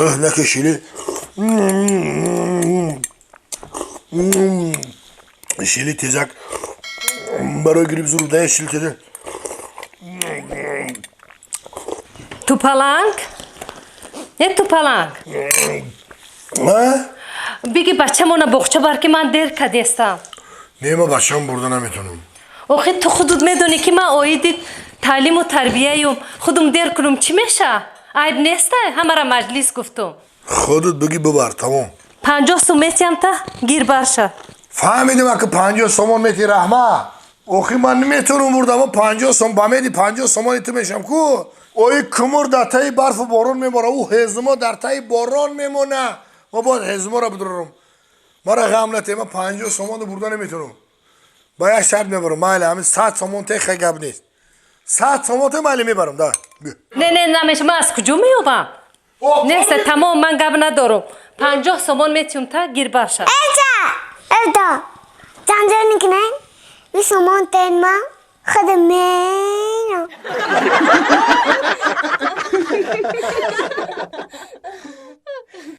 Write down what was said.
Оҳ, нака шили. Шили тезак барои грипп зур да, шили тезак. Тупаланг, е тупаланг. А? Биги бачамона боғча бар, ки ман дер кадестам. Не, ма бачам бурда наметонам. Охи, ту худут медонӣ, ки ман оиди таълиму тарбияюм. Худум дер кунум, чӣ меша? Айб нестай, ҳамара маҷлис гуфтум. Худут биги, бибар, тамом. 50 сум метиҳам, та гир барша. Фаҳмидим, ака, 50 сомон мети, раҳма. Охи, ман наметонам бурда, ма 50 сом ба меди, 50 сомони ту мешам ку. Ои кумур дар таи барфу борон мебора, ӯ ҳезумо дар таи борон мемона. Ма бояд ҳезуморо бидурам. Мара ғам нате, ма 50 сомону бурда наметонам. Ба як шарт мебарам, майли, ҳамин 100 сомон теха, гап нест. 100 сомон те, майли, мебарам, да. Не, не, намеша, ман аз куҷо меёбам? Неста, тамом, ман гап надорум. 50 сомон метиҳум, та гир барша. Эльза! Эльза! Занҷир мекунем? Би сомон тен ма худам мерам.